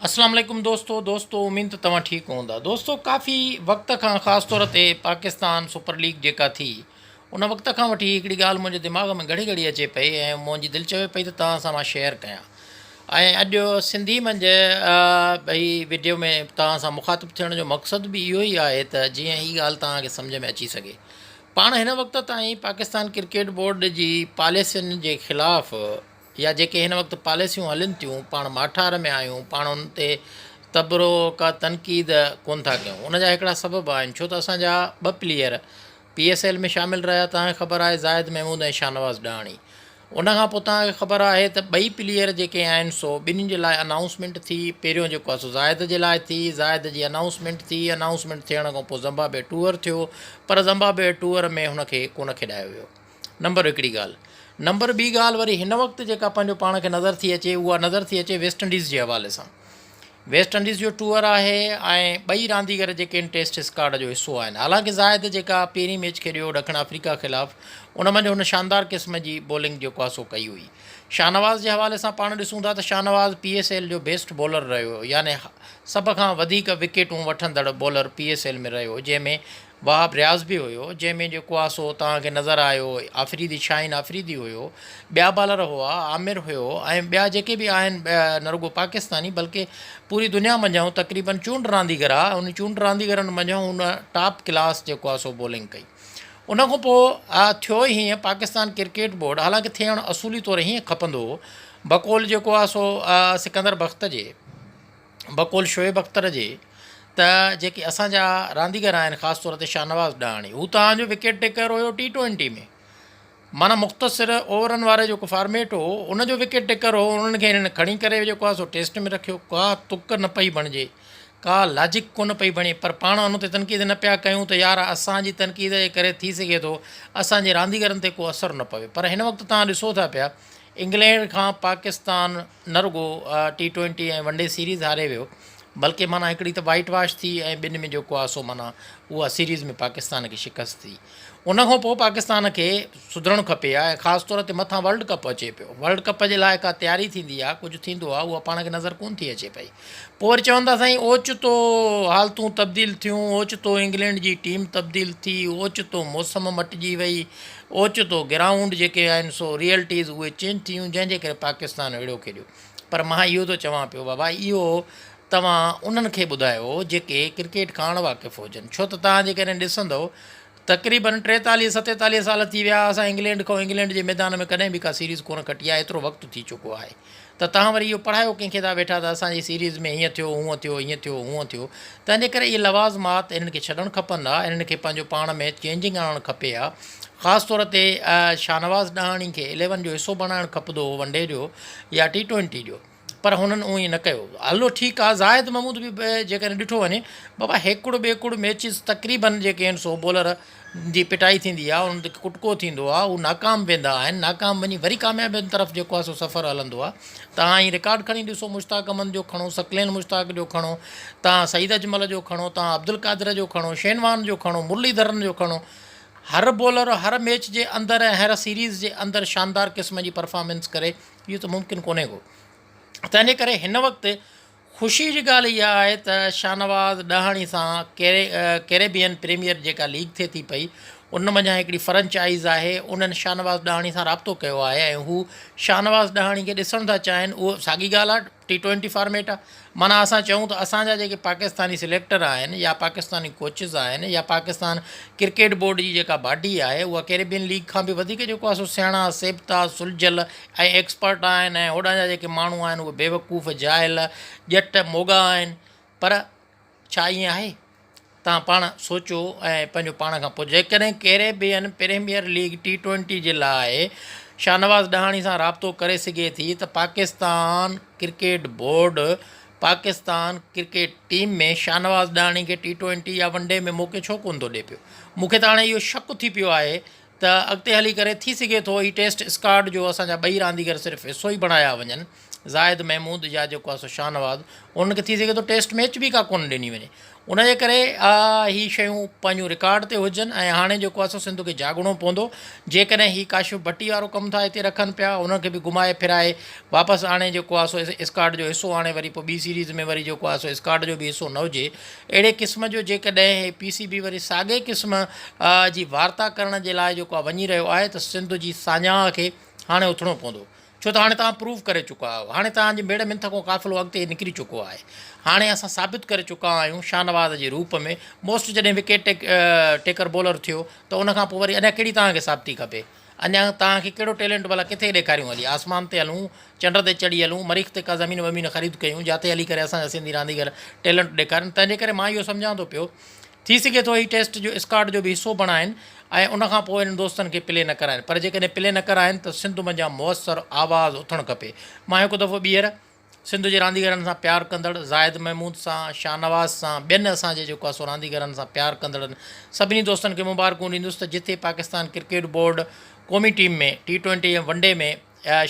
اسلام عليڪم دوستو دوستو اميد ته توهان ٺيڪ هوندا دوستو ڪافي وقت کان خاص طور تي پاڪستان سپر ليگ جيڪا ٿي ان وقت کان وٺي هڪڙي ڳالهه منهنجي دماغ ۾ گهڙي گهڙي اچي پئي ۽ منهنجي دل چوي پئي ته توهان سان مان شيئر ڪيان ۽ اڄ سنڌي منجهه هي وڊيو ۾ توهان سان مخاطب ٿيڻ جو مقصد به اهو ئي آهي ته جيئن هي ڳالهه توهان کي سمجهه ۾ اچي سگهي پاڻ هن وقت تائين پاڪستان ڪرڪيٽ بورڊ جي پاليسين جي خلاف يا جيڪي هن وقت پاليسيون هلن ٿيون پاڻ ماٺار ۾ آهيون پاڻ ان تي تبرو ڪا تنقيد ڪونه ٿا ڪيون ان جا هڪڙا سبب آهن ڇو ته اسان جا ٻه پليئر پي ايس ايل ۾ شامل رهيا توهان کي خبر آهي زاهد محمود ۽ شاهنواز ڏاهاڻي ان کان پوء توهان کي خبر آهي ته ٻئي پليئر جيڪي آهن سو ٻنهي جي لاء انائونسمينٽ ٿي پهريون جيڪو آهي سو زاهد جي لاء ٿي زاهد جي انائونسمينٽ ٿي انائونسمينٽ ٿيڻ کان پوء زمبابوي ٽوئر ٿيو پر زمبابوي ٽوئر ۾ هن کي ڪونه کيڏايو ويو نمبر هڪڙي ڳالهه. نمبر ٻي ڳالهه وري هن وقت جيڪا پنهنجو پاڻ کي نظر ٿي اچي اها نظر ٿي اچي ويسٽ انڊيز جي حوالي سان. ويسٽ انڊيز جو ٽوئر آهي ۽ ٻئي رانديگر جيڪي ان ٽيسٽ اسڪواڊ جو حصو آهن. حالانڪه زاهد جيڪا پهرين ميچ کيڏيو ڏکڻ آفريڪا خلاف ان منجهه هن شاندار قسم جي بولنگ جيڪو آهي سو ڪئي هئي. شاهنواز جي حوالي سان پاڻ ڏسون ٿا ته شاهنواز پي ايس ايل جو بيسٽ بولر رهيو يعني سڀ کان وڌيڪ وڪيٽون وٺندڙ بولر پي ايس ايل ۾ رهيو جنهن ۾ وهاب رياض به هيو جنهن ۾ جيڪو آ سو توهان کي نظر آيو آفريدي شاهين آفريدي هيو ٻيا بالر هئا عامر هيو ۽ ٻيا جيڪي به آهن نه رڳو پاڪستاني بلڪه پوري دنيا منجهائون تقريبن چونڊ رانديگر آ ان چونڊ رانديگرن منجهائون ان ٽاپ ڪلاس جيڪو آ سو بولنگ ڪئي ان کان پوء ٿيو هيئن پاڪستان ڪرڪيٽ بورڊ حالانڪه ٿيڻ اصولي طور هيئن کپندو هو بقول جيڪو آ سو سڪندر بخت جي بقول شعيب اختر جي ته جيڪي اسان جا رانديگر آهن خاص طور تي شاهنواز ڏاهاڻي هو توهان جو وڪيٽ ٽيڪر هيو ٽي ٽوئنٽي ۾ معنيٰ مختصر اوورن واري جيڪو فارميٽ هو ان جو وڪيٽ ٽيڪر هو انهن کي هنن کڻي ڪري جيڪو آهي سو ٽيسٽ ۾ رکيو ڪا تڪ نه پئي بڻجي ڪا لاجڪ ڪونه پئي بڻي پر پاڻ ان تي تنقيد نه پيا ڪيون ته يار اسان جي تنقيد جي ڪري ٿي سگهي ٿو اسان جي رانديگرن تي ڪو اثر نه پوي پر هن وقت توهان ڏسو ٿا پيا انگلينڊ کان پاڪستان نه رڳو T twenty ۽ one day series هاري ويو بلڪه معنيٰ هڪڙي ته وائيٽ واش ٿي ۽ ٻن ۾ جيڪو آهي سو معنيٰ اها سيريز ۾ پاڪستان کي شڪست ٿي ان کان پوء پاڪستان کي سڌرڻ کپي ها ۽ خاص طور تي مٿان ورلڊ ڪپ اچي پيو ورلڊ ڪپ جي لاء ڪا تياري ٿيندي آهي ڪجهه ٿيندو آهي اها پاڻ کي نظر ڪونه ٿي اچي پئي پوء وري چون ٿا سائين اوچتو حالتون تبديل ٿيون اوچتو انگلينڊ جي ٽيم تبديل ٿي اوچتو موسم مٽجي وئي اوچتو گرائونڊ جيڪي آهن سو ريئلٽيز اهي چينج ٿي ويون جنهن جي ڪري پاڪستان اهڙو کيڏيو پر مان اهو ٿو چوان پيو بابا اهو توهان انهن کي ٻڌايو جيڪي ڪرڪيٽ کان اڻ واقف هجن ڇو ته توهان جيڪڏهن ڏسندو تقريبن ٽيتاليهه ستيتاليهه سال ٿي ويا اسان انگلينڊ کان انگلينڊ جي ميدان ۾ ڪڏهن به ڪا سيريز ڪونه کٽي آهي ايترو وقت ٿي چڪو آهي ته توهان وري اهو پڙهايو ڪنهن کي ٿا ويٺا ته اسان جي سيريز ۾ هيئن ٿيو هونئن ٿيو هيئن ٿيو هونئن ٿيو تنهن جي ڪري اهي لوازمات انهن کي ڇڏڻ کپن ها انهن کي پنهنجو پاڻ ۾ چينجنگ آڻڻ کپي ها خاص طور تي شاهنواز ڏاهاڻي کي اليون جو حصو بڻائڻ کپندو هو ون ڊي جو يا ٽي ٽوئنٽي جو پر هنن ائين نه ڪيو هلو ٺيڪ آ زاهد محمود به جيڪڏهن ڏٺو وڃي بابا هيڪڙ ٻيڪڙ ميچز تقريبن جيڪي آهن سو بولر جي پٽائي ٿيندي آ انهن تي ڪٽڪو ٿيندو آ هو ناڪام ويندا آهن ناڪام وڃي وري ڪاميابين طرف جيڪو آ سو سفر هلندو آ تهان هي رڪارڊ کڻي ڏسو مشتاق احمد جو کڻو ثقلين مشتاق جو کڻو تهان سعيد اجمل جو کڻو تهان عبدالقادر جو کڻو شينوان جو کڻو مرلي ڌرن جو کڻو هر بولر هر ميچ جي اندر ۽ هر سيريز جي اندر شاندار قسم جي پرفارمنس ڪري اهو ته ممڪن ڪونهي ڪو تنهنجي ڪري هن وقت خوشي جي ڳالهه اها آهي ته شاهنواز ڏاهاڻي سان ڪيريبين پريميئر جيڪا ليگ ٿئي ٿي پئي ان منجهان هڪڙي فرنچائز آهي انهن شاهنواز ڏاهاڻي سان رابطو ڪيو آهي ۽ هو شاهنواز ڏاهاڻي کي ڏسڻ ٿا چاهين اهو ساڳي ڳالهه آهي ٽي ٽوئنٽي فارميٽ آهي معنيٰ اسان چئون ته اسان جا جيڪي پاڪستاني سليڪٽر آهن يا پاڪستاني ڪوچز آهن يا پاڪستان ڪرڪيٽ بورڊ جي جيڪا باڊي آهي اها ڪيريبين ليگ کان به وڌيڪ جيڪو آهي سو سياڻا سيبتا سلجهيل ۽ ايڪسپرٽ آهن ۽ هوڏانهن جا جيڪي ماڻهو آهن اهي بيوقوف جاهل ڄٽ موڳا آهن پر ڇا ائين آهي؟ توهان پاڻ سوچو ۽ پنهنجو پاڻ کان پڇو جيڪڏهن Caribbean premier league T twenty جي لاء شاهنواز ڏاهاڻي سان رابطو ڪري سگهي ٿي ته Pakistan cricket board Pakistan cricket team ۾ Shahnawaz Dahani کي ٽي ٽوئنٽي يا ون ڊي ۾ موقعو ڇو ڪونه ٿو ڏئي پيو مون کي ته هاڻي اهو شڪ ٿي پيو آهي ته اڳتي هلي ڪري ٿي سگهي ٿو هي ٽيسٽ اسڪواڊ جو اسان جا ٻئي رانديگر صرف حصو ئي بڻايا وڃن. زاهد محمود يا جيڪو آهي سو شاهنواز انهن کي ٿي سگهي ٿو ٽيسٽ ميچ به ڪا ڪونه ڏني وڃي ان جي ڪري هي شيون پنهنجون رڪارڊ تي هجن ۽ هاڻي جيڪو آهي سو سنڌ کي جاڳڻو پوندو جيڪڏهن هي ڪاشف ڀٽي وارو ڪم ٿا هتي رکن پيا انهن کي به گهمائي ڦرائي واپس آڻي جيڪو آهي سو اسڪاڊ جو حصو آڻي وري پوء ٻي سيريز ۾ وري جيڪو آهي سو اسڪاڊ جو به حصو نه هجي اهڙي قسم جو جيڪڏهن هي پي سي بي وري ساڳي قسم جي وارتا ڪرڻ جي لاء جيڪو آهي وڃي رهيو آهي ته سنڌ جي ساڃاهه کي هاڻي اٿڻو پوندو ڇو ته هاڻي توهان پروف ڪري چڪا آهيو. هاڻي توهان جي ميڙ منٿ کان قافلو اڳتي نڪري چڪو آهي. هاڻي اسان ثابت ڪري چڪا آهيون شاهنواز جي روپ ۾ موسٽ جڏهن وڪيٽ ٽيڪر بولر ٿيو ته ان کان پوء وري اڃا ڪهڙي توهان کي ثابتي کپي. اڃا توهان کي ڪهڙو ٽيلنٽ ڀلا ڪٿي ڏيکاريون هلي آسمان تي هلون چنڊ تي چڙهي هلون مريخ تي ڪا زمين ومين خريد ڪيون جاتي هلي ڪري اسان جا سنڌي رانديگر ٽيلنٽ ڏيکارين تنهن جي ڪري مان اهو سمجهان ٿو پيو ٿي سگهي ٿو هي ٽيسٽ جو اسڪاڊ جو به حصو بڻائين ۽ ان کان پوء انهن دوستن کي پلي نه ڪرائين پر جيڪڏهن پلي نه ڪرائين ته سنڌ منجهان موثر آواز اٿڻ کپي. مان هڪ دفعو ٻيهر سنڌ جي رانديگرن سان پيار ڪندڙ زاهد محمود سان، شاهنواز سان، ٻين اسان جي جيڪو آهي سو رانديگرن سان پيار ڪندڙن سڀني دوستن کي مبارڪون ڏيندس ته جتي پاڪستان ڪرڪيٽ بورڊ قومي team ۾ T twenty ۽ one day ۾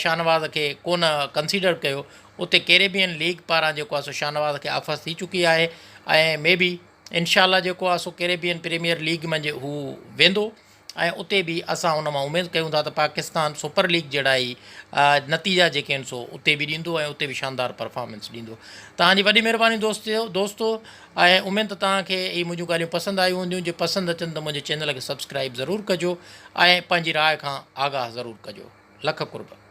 Shahnawaz کي ڪونه ڪنسيڊر ڪيو اتي ڪيريبين ليگ پاران جيڪو آهي سو شاهنواز کي آفرز ٿي چڪي آهي ۽ مي بي انشاء الله جيڪو آهي سو ڪيريبين پريميئر ليگ منجهه هو ويندو ۽ اتي به اسان ان مان اميد ڪيون ٿا ته پاڪستان سپر ليگ جهڙا ئي نتيجا جيڪي آهن سو اتي به ڏيندو ۽ اتي به شاندار پرفارمنس ڏيندو. توهان جي وڏي مهرباني دوست دوستو ۽ اميد ته توهان کي اهي منهنجون ڳالهيون پسند آيون هونديون جي پسند اچن ته منهنجي چينل کي سبسڪرائيب ضرور ڪجو ۽ پنهنجي راء کان آگاهه ضرور ڪجو لک قرب.